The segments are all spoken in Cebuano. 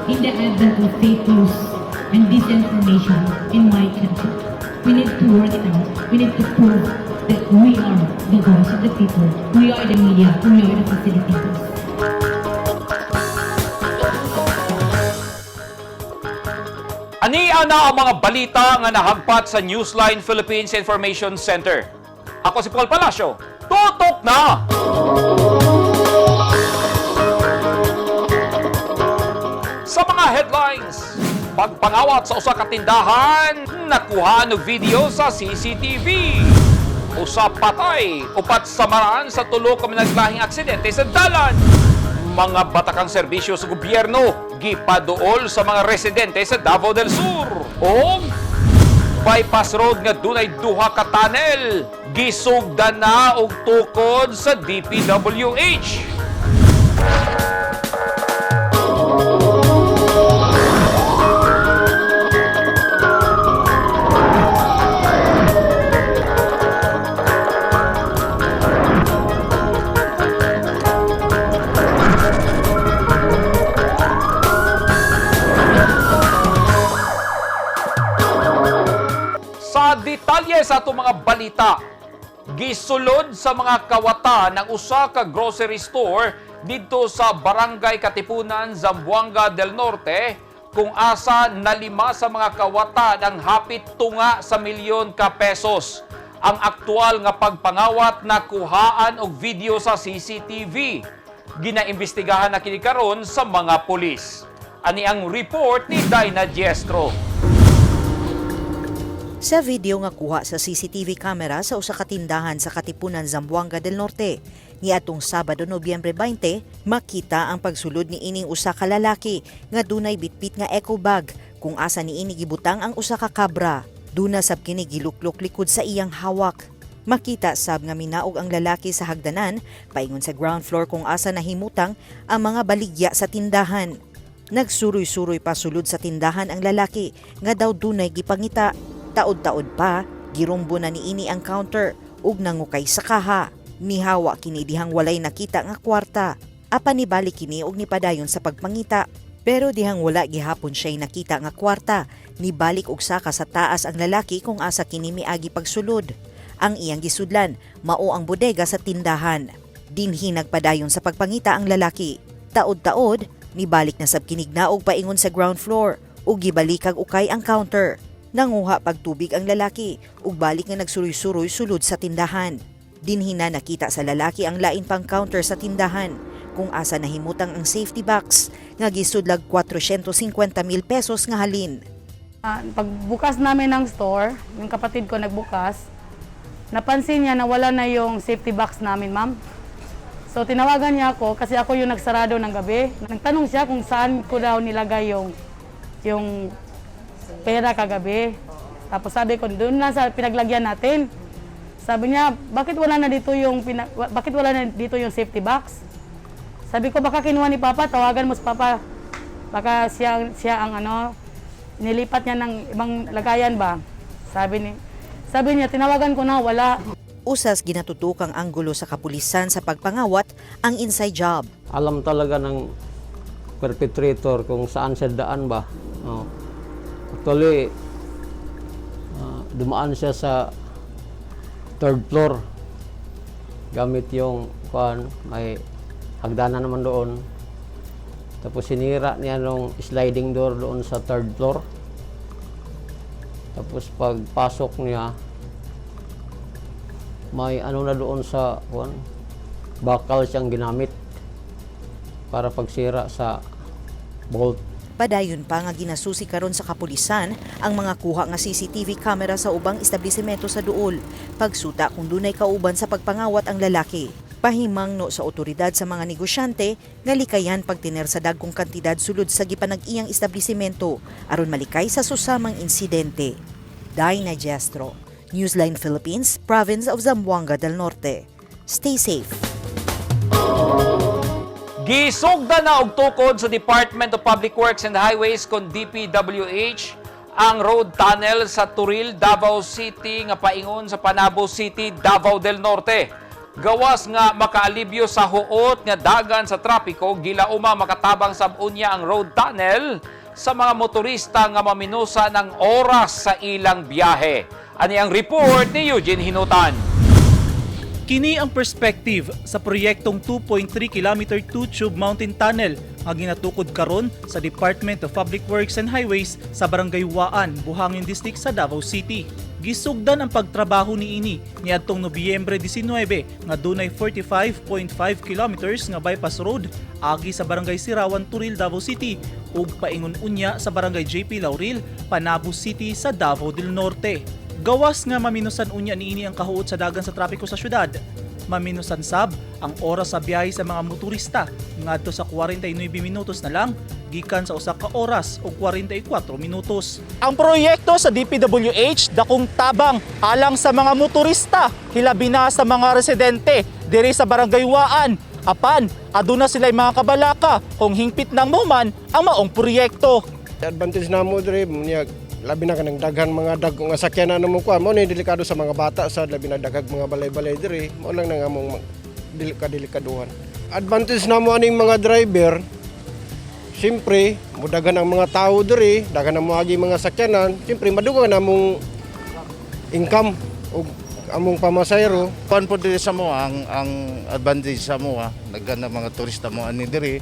In the advent of fake news and disinformation in my country, we need to work it out. We need to prove that we are the voice of the people. We are the media. We are the facilitators. Ani ana ang mga balita nga nahagpat sa Newsline Philippines Information Center. Ako si Paul Palacio. Tutok na! Sa mga headlines, pagpangawat sa usa ka tindahan, nakuha og video sa CCTV. Usa patay, upat samaraan sa tulo ka naglahing aksidente sa dalan. Mga batakang serbisyo sa gobyerno gipaduol sa mga residente sa Davao del Sur. Og bypass road nga dunay duha ka tunnel gisugdan na og tukod sa DPWH. Sa detalye sa atong mga balita, gisulod sa mga kawatan ng usa ka grocery store didto sa Barangay Katipunan, Zamboanga del Norte, kung asa nalima sa mga kawatan ang hapit tunga sa milyon ka pesos. Ang aktual nga pagpangawat nakuhaan og video sa CCTV. Ginaimbestigahan na kini karon sa mga pulis. Ani ang report ni Dinah Diestro. Sa video nga kuha sa CCTV camera sa usa ka tindahan sa Katipunan, Zamboanga del Norte, niadtong Sabado, Nobyembre 20, makita ang pagsulod ni ining usa ka lalaki nga dunay bitbit nga eco bag kung asa niini gibutang ang usa ka kabra. Duna sab kini giluklok likod sa iyang hawak. Makita sab nga minaog ang lalaki sa hagdanan paingon sa ground floor kung asa nahimutang ang mga baligya sa tindahan. Nagsuroy-suroy pa sulod sa tindahan ang lalaki nga daw dunay gipangita. Taod-taod pa, girumbo na niini ang counter ug nangukay sa kaha. Nihawa kini dihang walay nakita nga kwarta. Apan nibalik kini og nipadayon sa pagpangita. Pero dihang wala gihapon siya'y nakita nga kwarta. Nibalik og saka sa taas ang lalaki kung asa kini miagi pagsulod. Ang iyang gisudlan, mao ang bodega sa tindahan. Dinhi nagpadayon sa pagpangita ang lalaki. Taod-taod, nibalik na sab kinig naog paingon sa ground floor ug gibalikag ukay ang counter. Nanguha pagtubig ang lalaki ug balik nga nagsuroy-suroy sulod sa tindahan. Dinhi na nakita sa lalaki ang lain pang counter sa tindahan kung asa nahimutang ang safety box nga gisudlag 450 mil pesos nga halin. Pagbukas namin ng store, yung kapatid ko nagbukas, napansin niya na wala na yung safety box namin, ma'am. So tinawagan niya ako kasi ako yung nagsarado ng gabi. Nagtanong siya kung saan ko daw nilagay yung pera kagabi. Tapos sabi ko, doon lang sa pinaglagyan natin. Sabi niya, bakit wala na dito yung safety box? Sabi ko, baka kinuha ni Papa, tawagan mo si Papa. Baka siya, siya ang ano, nilipat niya ng ibang lagayan ba? Sabi niya, tinawagan ko na, wala. Usas ginatutukang anggulo sa kapulisan sa pagpangawat ang inside job. Alam talaga ng perpetrator kung saan siya daan ba. Oh. Actually, dumaan siya sa third floor gamit yung kuan, may hagdanan naman doon. Tapos sinira niya nung sliding door doon sa third floor. Tapos pagpasok niya, may ano na doon sa kuan, bakal siyang ginamit para pagsira sa bolt. Padayon pa nga ginasusi karon sa kapulisan ang mga kuha nga CCTV camera sa ubang establishmento sa duol. Pagsuta kung dunay kauban sa pagpangawat ang lalaki. Pahimangno sa otoridad sa mga negosyante nga likayan pagtiner sa dagkong kantidad sulod sa gipanag-iyang establishmento aron malikay sa susamang insidente. Dinah Gestro, Newsline Philippines, Province of Zamboanga del Norte. Stay safe. Gisugda na og tukod sa Department of Public Works and Highways kon DPWH ang road tunnel sa Turil, Davao City nga paingon sa Panabo City, Davao del Norte. Gawas nga makaalibyo sa huot nga dagan sa trapiko, gilauma makatabang sab unya ang road tunnel sa mga motorista nga maminusa ng oras sa ilang biyahe. Ani ang report ni Eugene Hinutan. Kini ang perspective sa proyektong 2.3 km two-tube mountain tunnel nga ginatukod karon sa Department of Public Works and Highways sa Barangay Waan, Buhangin District sa Davao City. Gisugdan ang pagtrabaho niini niadtong Nobyembre 19 nga dunay 45.5 kilometers nga bypass road agi sa Barangay Sirawan, Turil, Davao City ug paingon unya sa Barangay JP Laurel, Panabo City sa Davao del Norte. Gawas nga maminusan unya niini ang kahuot sa dagan sa trapiko sa syudad. Maminusan sab ang oras sa biyahe sa mga motorista ngadto sa 49 minutos na lang gikan sa usa ka oras o 44 minutos. Ang proyekto sa DPWH dakong tabang alang sa mga motorista, hilabi na sa mga residente diri sa Barangay Waan. Apan, aduna sila'y mga kabalaka kung hingpit ng muman ang maong proyekto. Advantage na mo dre niya, labi na kanang daghan mga dagko nga sakyanan mo kuan mo ni delikado sa mga bata, sa labi na daghag mga balay-balay diri mo lang nang among kadelikaduhan. Advantage na mo aning mga driver, siyempre mudaghan ang mga tao diri, daghan ang moagi mga sakyanan, siyempre madugang na among income ug among pamasayro. Kuan po diri sa mo ang advantage sa mo nagana mga turista mo ani diri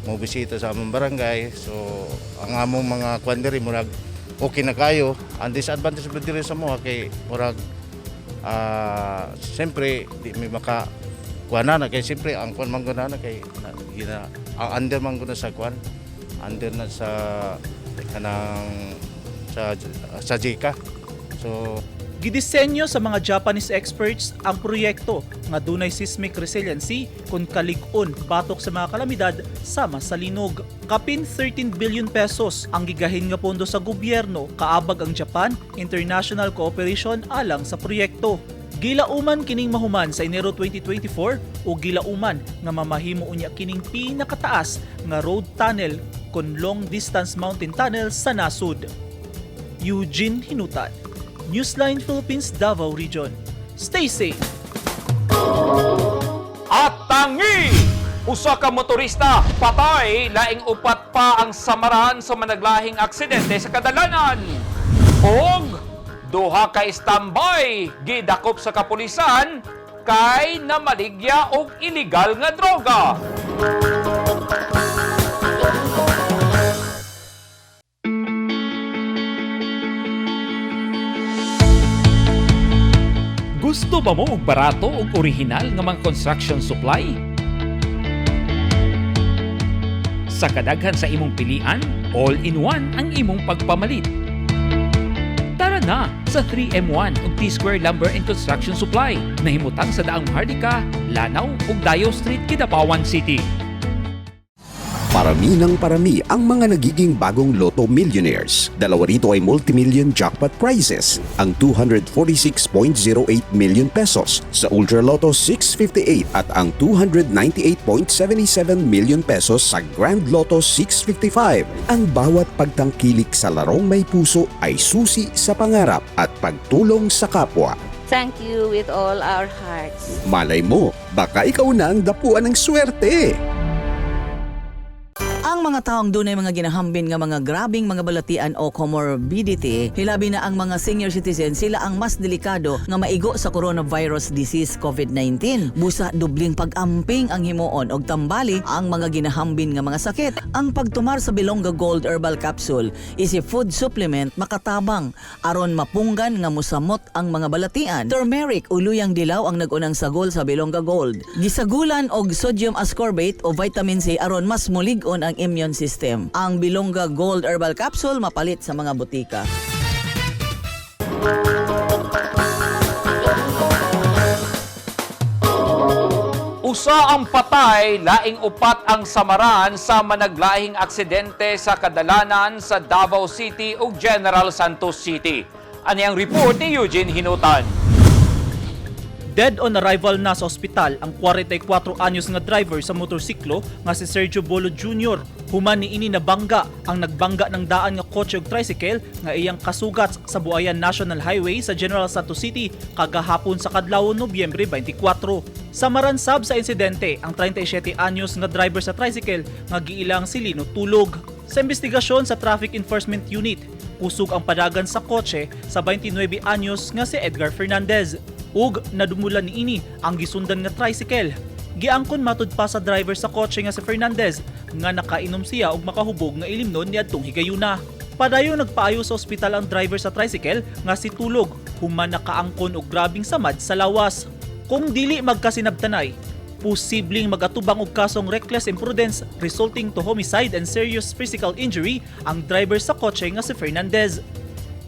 mo bisita sa among barangay, so ang among mga kuan diri murag okay na kayo. Ang disadvantage po diri sa mo kay murag siyempre di mi maka kuan na kay siyempre ang kuan man gud na kay gina ang under man gud na sa kuan, under na sa kanang sa JICA, so. Gidisenyo sa mga Japanese experts ang proyekto nga dunay seismic resiliency kung kalig-on batok sa mga kalamidad sama sa linog. Kapin 13 billion pesos ang gigahin nga pondo sa gobyerno kaabag ang Japan International Cooperation alang sa proyekto. Gilauman kining mahuman sa Enero 2024 o gilauman nga mamahimo unya kining pinakataas nga road tunnel kon long distance mountain tunnel sa nasud. Eugene Hinutan, Newsline Philippines Davao Region. Stay safe! At tangi! Usa ka motorista patay, laing upat pa ang samaran sa managlahing aksidente sa kadalanan. Og duha ka standby gidakop sa kapulisan kay namaligya og illegal nga droga. Gusto ba mo og barato ug orihinal nga mga construction supply? Sa kadaghan sa imong pilian, all-in-one ang imong pagpamalit. Tara na sa 3M1 ug T-Square Lumber and Construction Supply na himutang sa Daang Maharlika, Lanao ug Dayo Street, Kidapawan City. Parami ng parami ang mga nagiging bagong Lotto millionaires. Dalawa rito ay multi-million jackpot prizes, ang 246.08 million pesos sa Ultra Lotto 658 at ang 298.77 million pesos sa Grand Lotto 655. Ang bawat pagtangkilik sa larong may puso ay susi sa pangarap at pagtulong sa kapwa. Thank you with all our hearts. Malay mo, baka ikaw na ang dapuan ng swerte. Ang mga taong dunay mga ginahambin nga mga grabing mga balatian o comorbidity, hilabi na ang mga senior citizen, sila ang mas delikado nga maigo sa coronavirus disease COVID-19. Busa dubling pag-amping ang himuon og tambali ang mga ginahambin nga mga sakit. Ang pagtumar sa Bilongga Gold Herbal Capsule is a food supplement makatabang aron mapunggan nga musamot ang mga balatian. Turmeric o luyang dilaw ang nag-unang sagol sa Bilongga Gold. Gisagulan og sodium ascorbate o vitamin C aron mas mulig-on ang immune system. Ang Bilongga Gold Herbal Capsule mapalit sa mga butika. Usa ang patay, laing upat ang samaran sa managlahing aksidente sa kadalanan sa Davao City ug General Santos City. Ani ang report ni Eugene Hinutan. Dead on arrival na sa ospital ang 44 anyos nga driver sa motorsiklo nga si Sergio Bolo Jr. Human niini nabangga ang nagbangga ng daan nga kotse ug tricycle nga iyang kasugat sa Buayan National Highway sa General Santos City kagahapon sa kadlawon, Nobyembre 24. Samaran sab sa insidente ang 37 anyos nga driver sa tricycle nga giilang si Lino Tulog. Sa investigasyon sa Traffic Enforcement Unit, kusog ang padagan sa kotse sa 29 anyos nga si Edgar Fernandez ug nadumulan niini ang gisundan nga tricycle. Giangkon matud pa sa driver sa kotse nga si Fernandez nga nakainom siya og makahubog nga ilimnon niadtong higayuna. Padayon nagpaayo sa ospital ang driver sa tricycle nga si Tulog human nakaangkon og grabing samad sa lawas. Kung dili magkasinabtanay, posibleng magatubang og kasong reckless imprudence resulting to homicide and serious physical injury ang driver sa kotse nga si Fernandez.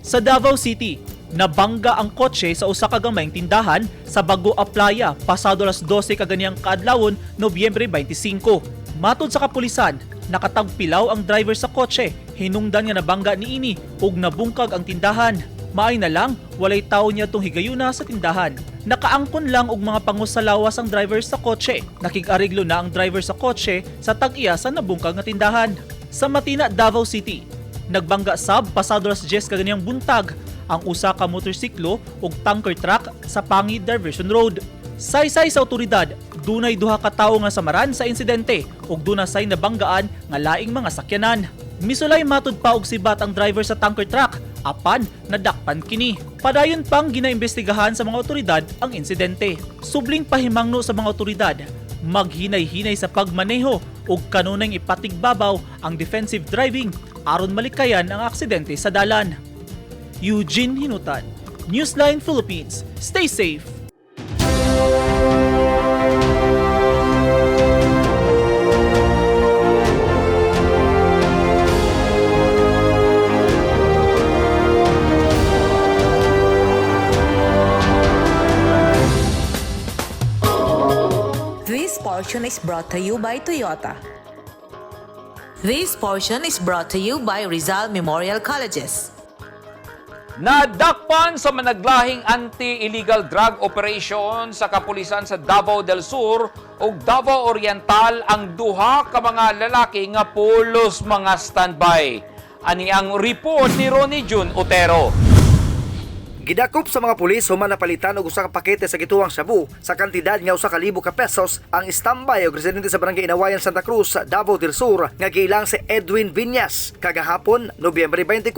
Sa Davao City, nabangga ang kotse sa usa ka gamayng tindahan sa Bago Aplaya pasado alas 12 kaganiyang kaadlawon, Nobyembre 25. Matod sa kapulisan, nakatagpilaw ang driver sa kotse, hinungdan nga nabangga niini ug nabungkag ang tindahan. Maay na lang, walay tawo niadtong higayuna sa tindahan. Nakaangkon lang og mga pangos sa lawas ang driver sa kotse. Nakig-areglo na ang driver sa kotse sa tag-iya sa nabungkag nga tindahan. Sa Matina, Davao City, nagbangga sab pasado alas 10 kaganiyang buntag ang usa ka motorsiklo ug tanker truck sa Pangid Diversion Road. Saysay sa otoridad, dunay duha ka tawo nga samaran sa insidente ug duna say nabanggaan nga laing mga sakyanan. Misulay matud pa og sibat ang driver sa tanker truck apan nadakpan kini. Padayon pang ginaimbestigahan sa mga otoridad ang insidente. Subling pahimangno sa mga otoridad, maghinay-hinay sa pagmaneho ug kanunayng ipatigbabaw ang defensive driving aron malikayan ang aksidente sa dalan. Eugene Hinutan, Newsline Philippines. Stay safe. This portion is brought to you by Toyota. This portion is brought to you by Rizal Memorial Colleges. Nadakpan sa managlahing anti-illegal drug operation sa kapulisan sa Davao del Sur ug Davao Oriental ang duha ka mga lalaki nga pulos mga standby. Ani ang report ni Ronnie Jun Otero. Gidakop sa mga pulis human napalitan og usa ka pakete sa gituwang shabu sa kantidad nga 1,000 ka pesos ang standby og residente sa Barangay Inawayan, Santa Cruz, Davao del Sur nga giilang si Edwin Viñas kagahapon, Nobyembre 24.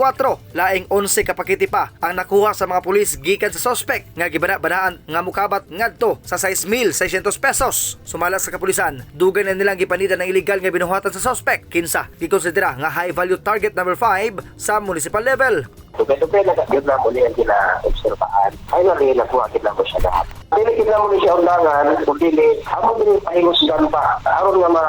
Laing 11 ka pakete pa ang nakuha sa mga pulis gikan sa suspect nga gibana-banaan nga mukabat ngadto sa 6,600 pesos. Sumala sa kapulisan, dugay na nilang gipanida ng illegal nga binuhatan sa suspect kinsa gikonsidera nga high value target number 5 sa municipal level. Dugay-dugay na gyud na mo niya gina-obserbahan. Finally, nakuha gid namo siya lahat. Dili gid namo ni siya undangan, kung dili, amo dili pahingusgan pa. Aron nga ma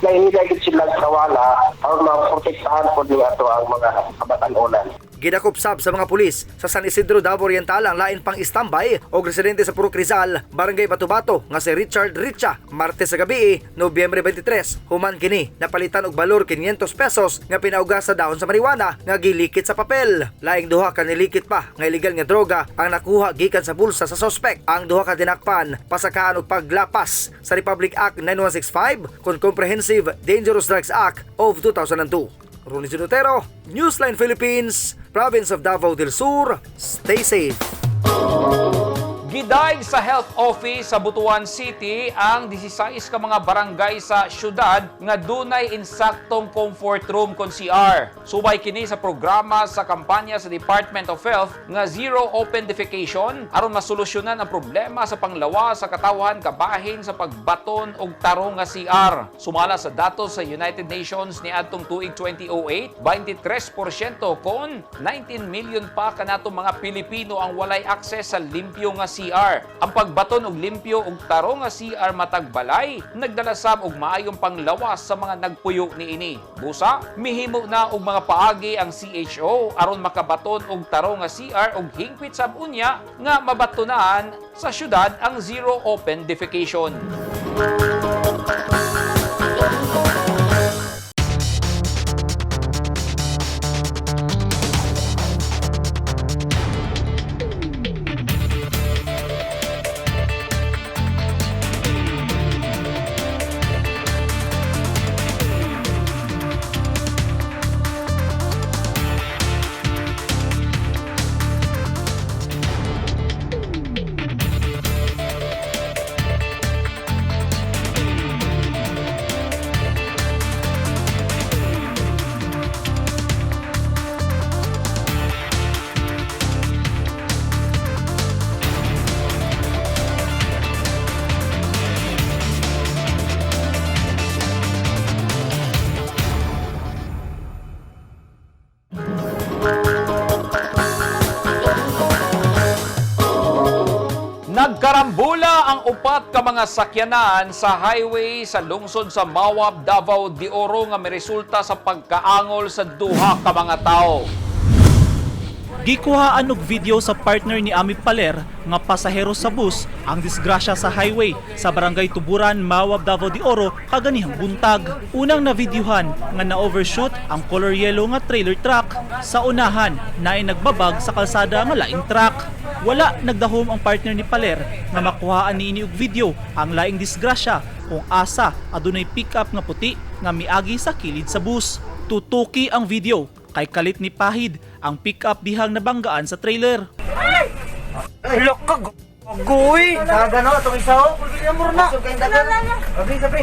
nahihila gid sila kawala, aron maprotektahan pod ni ato ang mga kabatan-onan. Gidakop sab sa mga pulis sa San Isidro, Davao Oriental ang lain pang istambay o residente sa Purok Rizal, Barangay Batubato nga si Richard Richa, Martes sa gabi, Nobyembre 23. Human kini napalitan og balor 500 pesos nga pinauga sa dahon sa marijuana nga gilikit sa papel. Laing duha ka nilikit pa nga illegal nga droga ang nakuha gikan sa bulsa sa suspect. Ang duha ka dinakpan pasakaan og paglapas sa Republic Act 9165 kon Comprehensive Dangerous Drugs Act of 2002. Ronnie Junotero, Newsline Philippines, Province of Davao del Sur. Stay safe. Gidaig sa Health Office sa Butuan City ang 16 ka mga barangay sa syudad nga dunay insaktong comfort room kon CR. Subay kini sa programa sa kampanya sa Department of Health nga Zero Open Defecation aron masolusyonan ang problema sa panglawa sa katawhan kabahin sa pagbaton og tarong nga CR. Sumala sa datos sa United Nations niadtong tuig 2008, 23% kon 19 million pa kanato mga Pilipino ang walay access sa limpyo nga CR. Ang pagbaton og limpyo og tarong nga CR matag balay nagdala sab og maayong panglawas sa mga nagpuyo niini. Busa, mihimo na og mga paagi ang CHO aron makabaton og tarong nga CR og hingpit sab unya nga mabatonan sa syudad ang zero open defecation. Nagkarambula ang upat ka mga sakyanan sa highway sa lungsod sa Mawab, Davao de Oro nga miresulta sa pagkaangol sa duha ka mga tawo. Gikuhaan og video sa partner ni Ami Paler nga pasahero sa bus ang disgrasya sa highway sa Barangay Tuburan, Mawab, Davao de Oro kaganihang buntag. Unang navideohan nga na-overshoot ang color yellow nga trailer truck. Sa unahan, naay nagbabag sa kalsada nga laing truck. Wala nagdahom ang partner ni Paler nga makuhaan niini og video ang laing disgrasya kung asa adunay pick-up nga puti nga miagi sa kilid sa bus. Tutuki ang video kay kalit ni pahid ang pick-up dihang nabanggaan sa trailer. Loko, goy! Nagano, itong isa oh. Na. Sabi, sabi.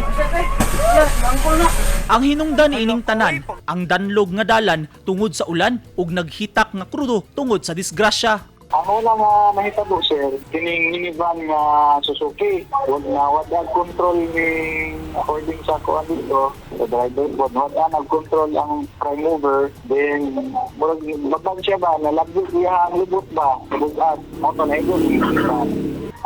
Ang hinungdan niining tanan, ang danlog nga dalan tungod sa ulan ug naghitak nga krudo tungod sa disgrasya. Ang una nga nahitabo, sir, kining minivan nga Suzuki. Wag na wala control ni, according sa kuan dito, the driver wag wala nag-control ang prime mover, then murag babag siya ba, nalabot iya ang lubot ba, bugat mo to na ni minivan.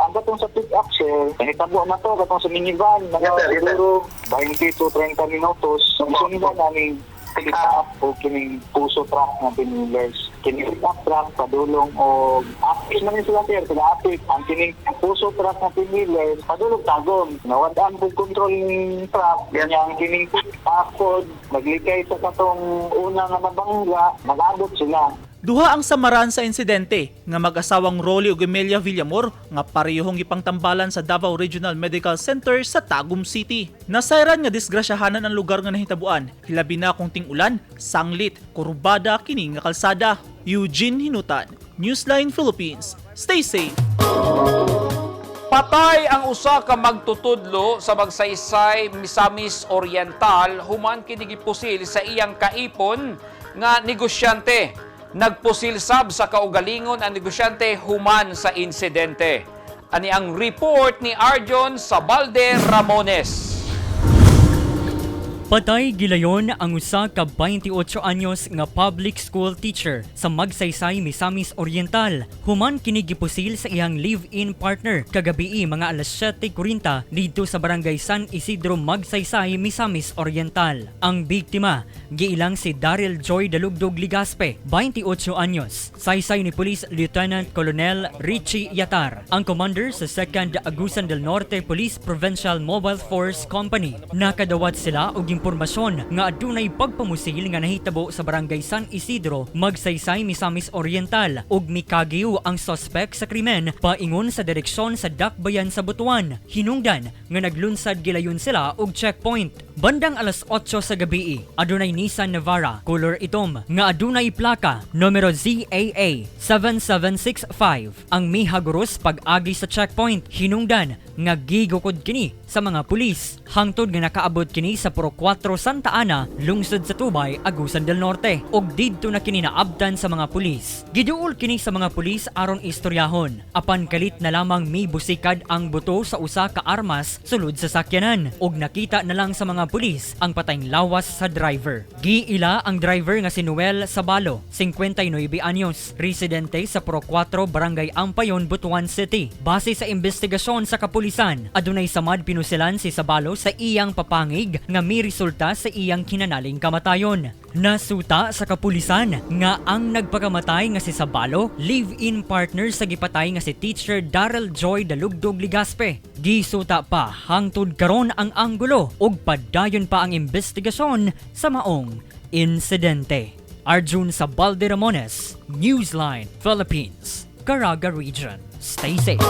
Ang katong sa pick up, sir, nahitabo na to katong sa minivan, mga Yes, sir. Yes, sir. siguro 20 to 30 minutos. Sunod na ning pick up o kining puso truck nga pinilers. Kining pick up truck padulong og apis man ni sila, sir, sila apik. Ang kining puso truck nga pinilers padulong Tagum. Nawadaan po control ning truck. Yes. Ang kining pick up pod naglikay sa katong una nga nabangga, nag-abot sila. Duha ang samaran sa insidente nga mag-asawang Rolly ug Emilia Villamor nga parehong gipangtambalan sa Davao Regional Medical Center sa Tagum City. Nasayran nga disgrasyahanan ang lugar nga nahitabuan, hilabi na kung ting-ulan, sanglit, kurbada kini nga kalsada. Eugene Hinutan, Newsline Philippines. Stay safe. Patay ang usa ka magtutudlo sa Magsaysay, Misamis Oriental human kini gipusil sa iyang kaipon nga negosyante. Nagpusil sab sa kaugalingon ang negosyante human sa insidente. Ani ang report ni Arjon Sabalde Ramones. Patay gilayon ang usa ka 28 anyos nga public school teacher sa Magsaysay, Misamis Oriental. Human kini gipusil sa iyang live-in partner kagabii mga alas 7:40 didto sa Barangay San Isidro, Magsaysay, Misamis Oriental. Ang biktima giilang si Daryl Joy Dalugdog Ligaspe, 28 anyos. Saysay ni Police Lieutenant Colonel Richie Yatar, ang commander sa 2nd Agusan del Norte Police Provincial Mobile Force Company. Nakadawat sila og impormasyon nga adunay pagpamusil nga nahitabo sa Barangay San Isidro, Magsaysay, Misamis Oriental ug mikagiw ang suspect sa krimen paingon sa direksyon sa Dakbayan sa Butuan. Hinungdan nga naglunsad gilayon sila og checkpoint. Bandang alas 8 sa gabi, adunay Nissan Navara color itom nga adunay plaka numero ZAA 7765 ang mihaguros pag-agi sa checkpoint. Hinungdan nga gigukod kini sa mga pulis hangtod nga nakaabot kini sa Purok 4, Santa Ana, lungsod sa Tubay, Agusan del Norte, ug didto na kini naabtan sa mga pulis. Giduol kini sa mga pulis aron istoryahon, apan kalit na lamang mibusikad ang buto sa usa ka armas sulod sa sakyanan ug nakita na lang sa mga pulis ang patayng lawas sa driver. Giila ang driver nga si Noel Sabalo, 59 anyos, residente sa Purok 4, Barangay Ampayon, Butuan City. Base sa investigasyon sa kapulisan, adunay samad pinusilan si Sabalo sa iyang papangig nga miresulta sa iyang kinanaling kamatayon. Nasuta sa kapulisan nga ang nagpakamatay nga si Sabalo, live-in partner sa gipatay nga si Teacher Daryl Joy Dalugdog Ligaspe. Gisuta pa hangtod karon ang anggulo ug padayon pa ang investigasyon sa maong insidente. Arjun Sabalde Ramones, Newsline, Philippines, Caraga Region. Stay safe.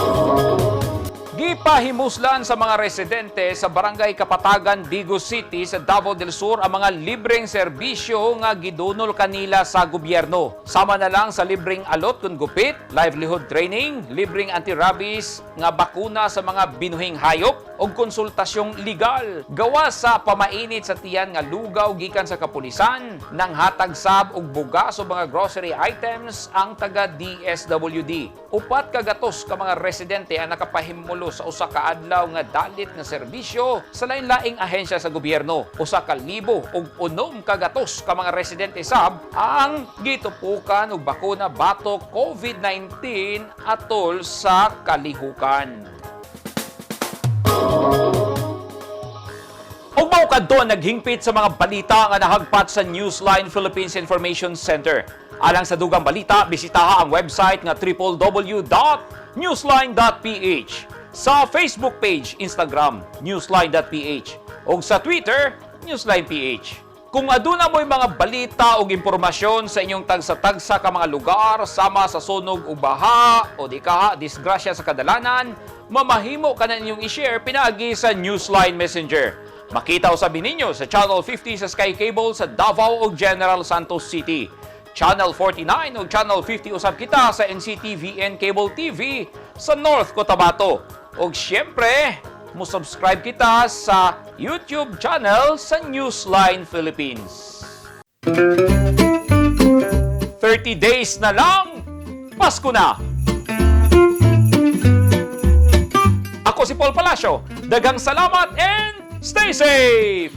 Gipahimuslan sa mga residente sa Barangay Kapatagan, Digos City sa Davao del Sur ang mga libreng serbisyo nga gidunol kanila sa gobyerno. Sama na lang sa libreng alot kun gupit, livelihood training, libreng anti-rabies nga bakuna sa mga binuhing hayop ug konsultasyong legal. Gawa sa pamainit sa tiyan nga lugaw gikan sa kapulisan, nang hatag sab og bugas o mga grocery items ang taga DSWD. 400 ka mga residente ang nakapahimulong. gidumdalo sa usa ka adlaw nga dalit nga serbisyo sa lain-laing ahensya sa gobyerno. 1,006 ka mga residente sab ang gitupukan og bakuna batok COVID-19 atol sa kalihukan. Ug mao kadto ang naghingpit sa mga balita nga nahagpat sa Newsline Philippines Information Center. Alang sa dugang balita, bisitaha ang website nga www.newsline.ph. Sa Facebook page, Instagram, newsline.ph, ug sa Twitter, newsline.ph. Kung aduna mo'y mga balita o impormasyon sa inyong tagsa-tagsa ka mga lugar sama sa sunog o baha o di kaha disgrasya sa kadalanan, mamahimo ka na inyong i-share pinaagi sa Newsline Messenger. Makita usab ninyo sa Channel 50 sa Sky Cable sa Davao ug General Santos City. Channel 49 ug Channel 50 usab kita sa NCTVN Cable TV sa North Cotabato. Ug siyempre, mo-subscribe kita sa YouTube channel sa Newsline Philippines. 30 days na lang, Pasko na! Ako si Paul Palacio. Daghang salamat and stay safe!